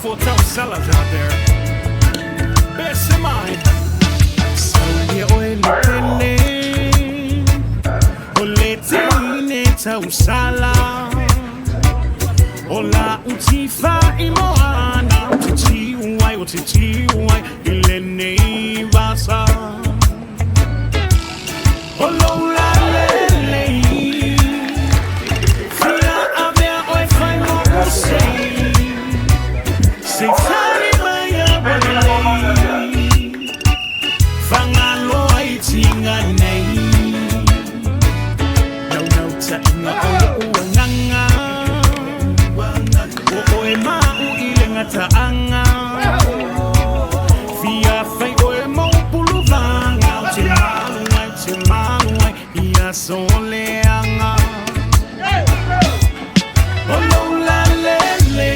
for tough sellers out there. Best in mind. Saulia oe le tele, o le teine tausala. O la utifa i moana, o te tiuai, o te tiuai, i le nei vasa. O lola lele, fia avea oe fai mo usei. Se tari mai a walei, whangaloa i tinga nei. Nau nau ta inga o le uanganga, o oe mau i le ngataanga. Fia fai oe mo puluvanga, o te maluai, te maluai, ia soleanga. O lola lele,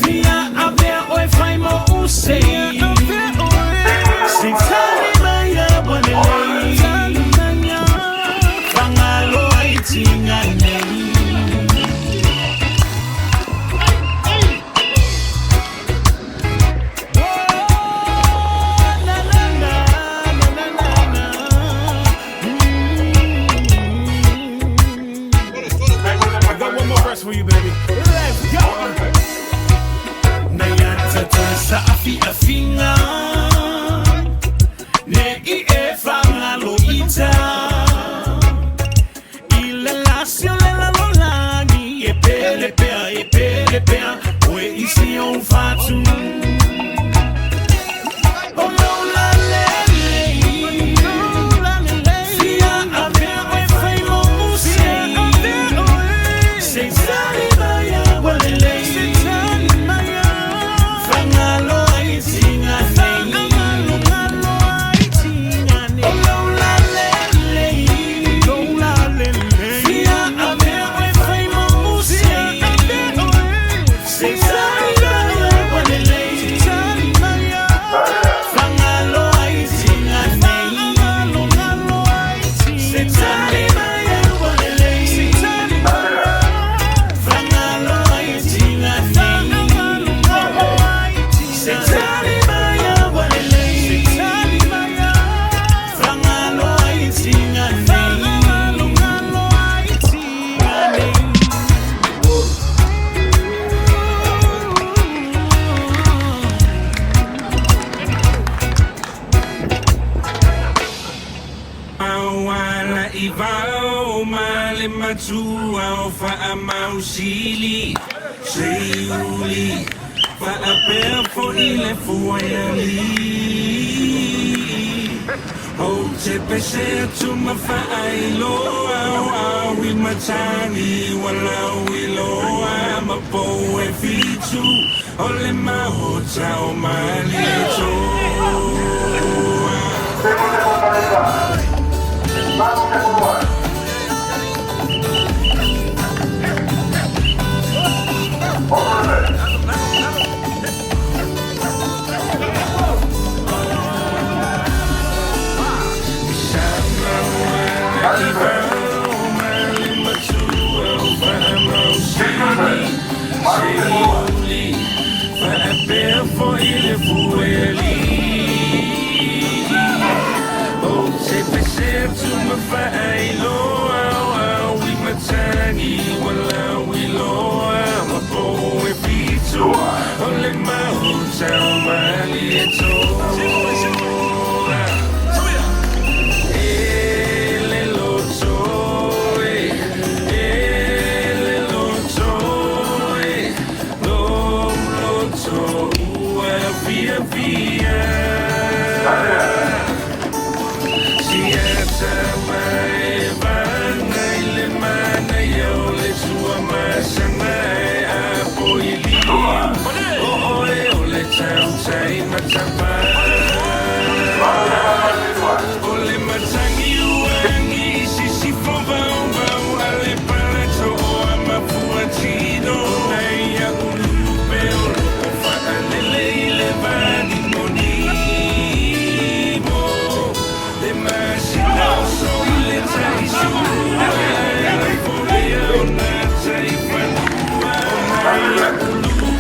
fia avea oe fai mo usei. Se tari mai a walelei, whangaloa i tinga nei. Na na na na na na na. I got one more verse for you, baby. Let's go. Naiatata sa afi afinga, ne i e whangalo ita. I le lasio le lalolagi, e pele pea, e pele pea, oe isi o fatu. O lola lele, fia avea oe fai mo usei. Se tari mai a walelei, whangaloa i tinga nei. O lola lele, fia avea oe fai mo usei. Se tari mai a walelei, whangaloa i tinga nei. Se tari mai a walelei, whangaloa i tinga nei. Se tari mai a walelei, whangaloa i tinga nei. Awala i vao ma le matua o faamausili seiuli faapea foʻi le fuaialii ou te pese atu ma faailoa o aui matagi ua lauiloa ma pou e fitu o le maota o Malietoa. Faapea foʻi le fuaialii ou te pese atu ma faailoa o aui matagi ua lauiloa ma pou e fitu o le maota o Malietoa. E le loto e, e le loto e, lo loto ua fia fia. Siata mai vanga i le mana ia o le sua masana e apo i liu. O oe o le tautai matapa. O le matagi uangi sisifo vaovao a le palato o amafuatino. Ai ia ulupe o loo faalele i le vanimonimo. Le masina o so i le taisulu e ai fole o na taifanua. O mai ia ulupe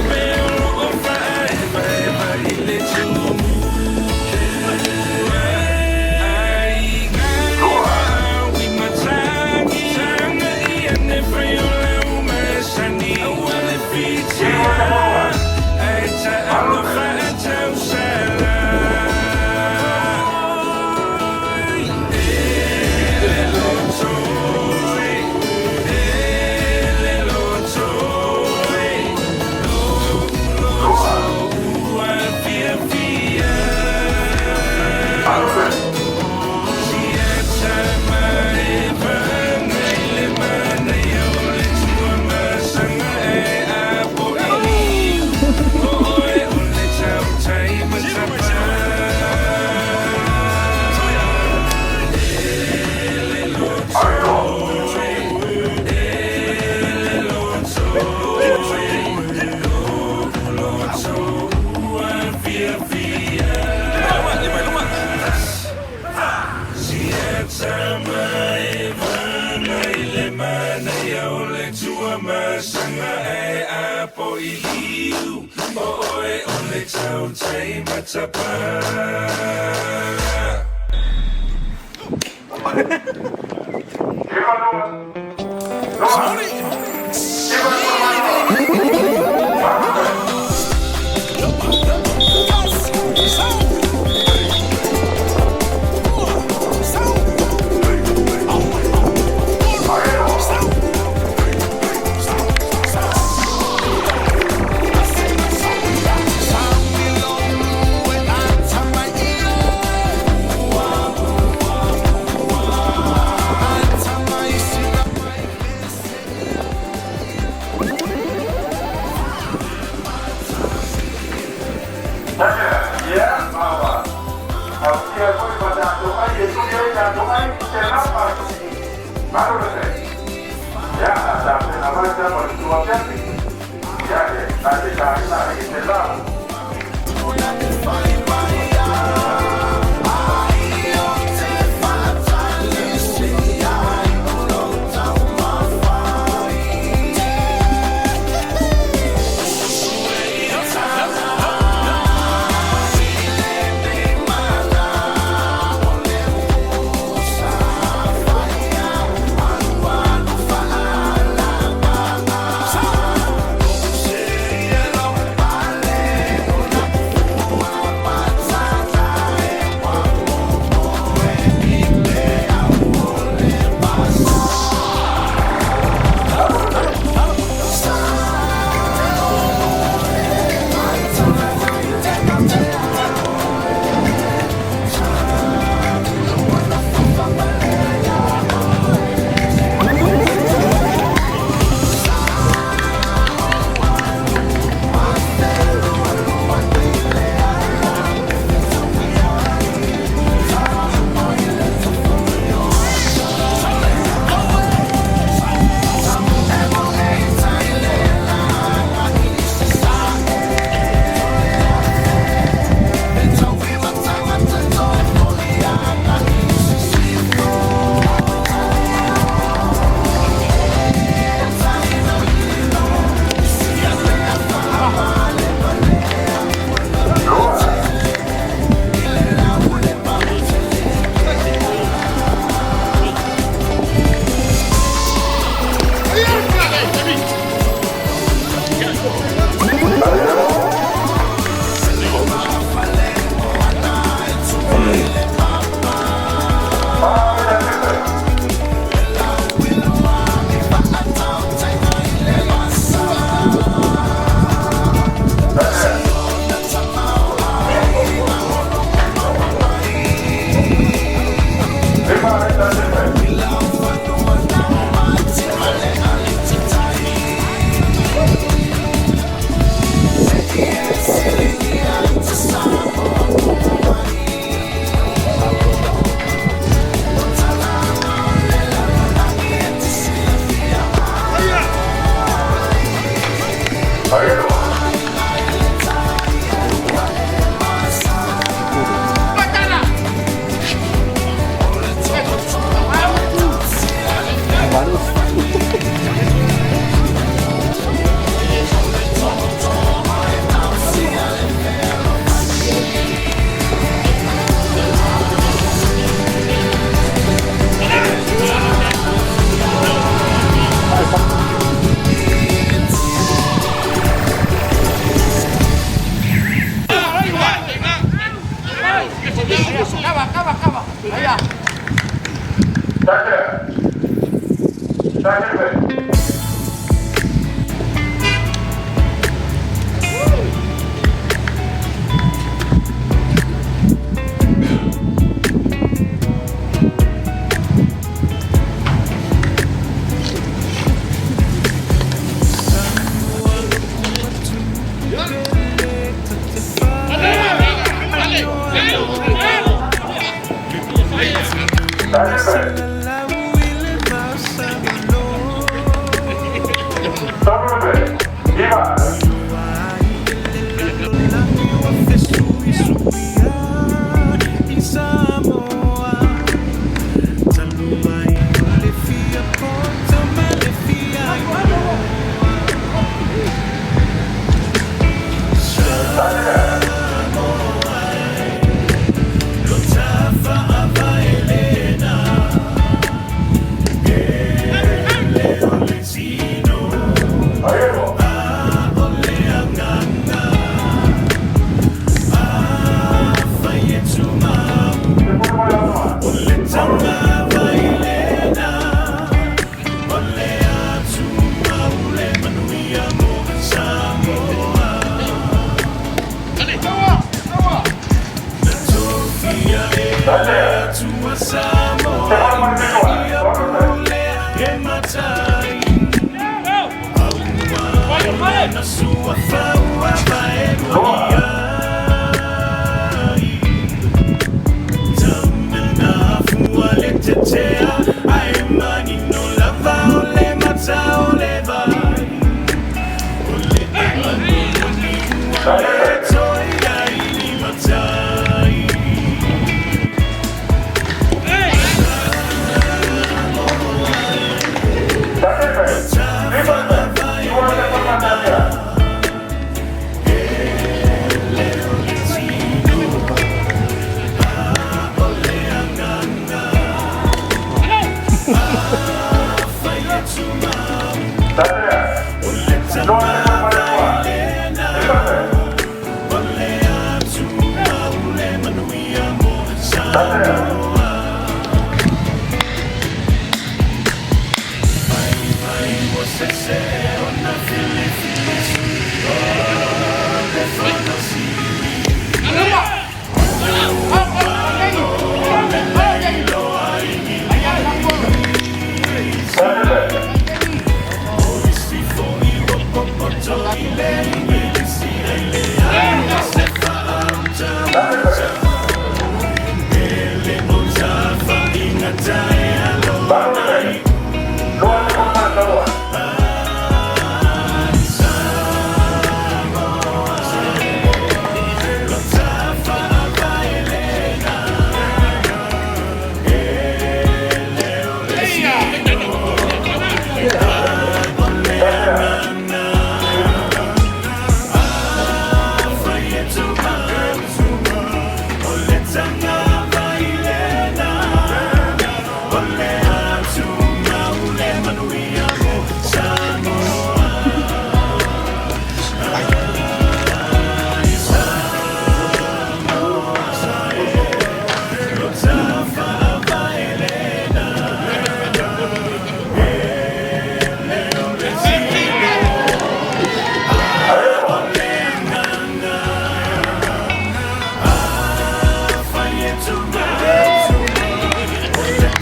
Tama e vana i le manaia o le Tuamasaga ae apo i liu o oe o le tautai matapa.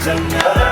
Tonight.